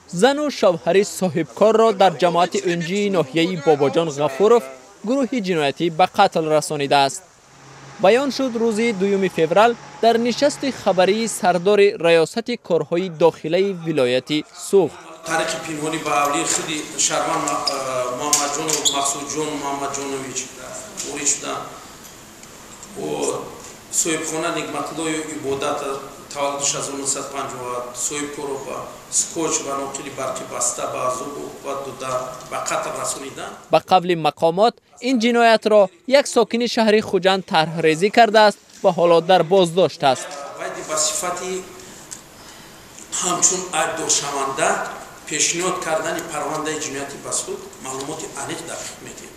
Зану шавҳари соҳибкорро дар ҷамоати Унҷии ноҳияи Бобоҷон Ғафуров гурӯҳи ҷиноятӣ ба қатл расонидааст. Баён шуд рӯзи 2 феврал дар нишасти хабарии сардори раёсати корҳои дохилаи вилояти Суғд. Тариқи пинҳонӣ ба авлии худи шаҳрванд Муҳаммадҷонов Мақсудҷон Муҳаммадҷонович ворид шуданд. Соҳибхона Нигматуллоев Ибодат, таваллуд 1957, соҳибкоро ба скотч ва ноқили барқӣ баста, ба азобу уқубат дода, ба қатл расониданд. Ба қавли мақомот, ин ҷиноятро як сокини шаҳри Хуҷанд тарҳрезӣ кардааст ва ҳоло дар боздошт аст. Байди ба сифати ҳамчун айбдоршаванда пешниҳод кардани парвандаи ҷиноятӣ ба суд маълумоти аниқ дақиқ медиҳем.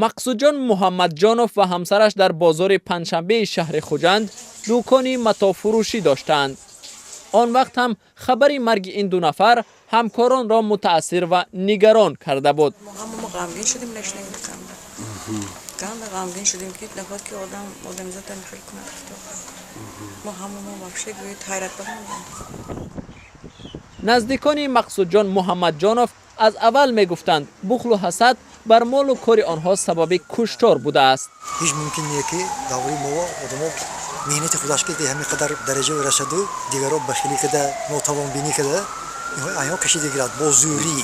Мақсудҷон Муҳаммадҷонов ва ҳамсараш дар бозори Панҷшанбеи шаҳри Хуҷанд дукони матофурӯшӣ доштаанд. Он вақт ҳам хабари марги ин ду нафар ҳамкоронро мутаассир ва нигарон карда буд. Мо ҳама мо ғамгин шудем, нашнавид канда. Ганда ғамгин шудем, ки нахоҳад ки одам одамизод хел кунад. Мо ҳама мо вообще гӯед ҳайрат бармондем. Наздикони Мақсудҷон Муҳаммадҷонов аз аввал мегуфтанд, бухлу ҳасад бар молу кори онҳо сабаби куштор будааст. Ҳеҷ мумкин не, ки даври мо одамо меҳнати худаш ки ҳамин қадар дараҷа расаду, дигарро бахилӣ када, нотавонбинӣ када, айҳо кашида гирад бо зӯрӣ.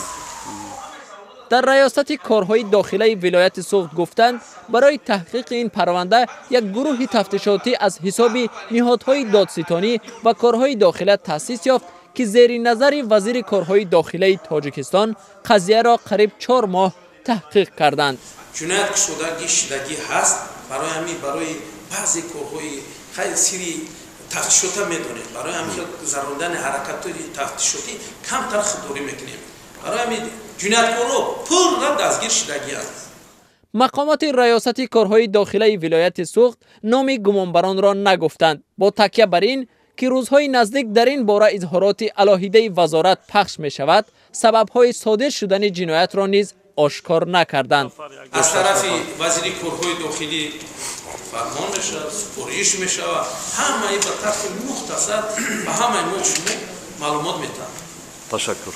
Дар раёсати корҳои дохилаи вилояти Суғд гуфтанд, барои таҳқиқи ин парванда як гурӯҳи тафтишотӣ аз ҳисоби ниҳодҳои додситонӣ ва корҳои дохила таъсис ёфт, ки зери назари вазири корҳои дохилаи Тоҷикистон қазияро қариб 4 моҳ таҳқиқ карданд. Ҷиноят кушодагӣ шидагӣ ҳаст. Барои ҳамин, барои баъзе корҳои хайр сири тафтишота медонем, барои ҳамин хел гузарондани ҳаракатҳои тафтишотӣ камтар худдорӣ мекунем. Барои ҳамин ҷинояткорро пурра дастгир шидагианд. Мақомоти раёсати корҳои дохилаи вилояти Суғд номи гумонбаронро нагуфтанд, бо такя бар ин ки рӯзҳои наздик дар ин бора изҳороти алоҳидаи вазорат пахш мешавад, сабабҳои содир шудани ҷиноятро низ ошкор накарданд. Аз тарафи вазири корҳои дохилӣ фармон мешавад, супориш мешавад, ҳамаи ба тарзи мухтасар ба ҳамаи мо шумо маълумот метаҳанд. Ташаккур.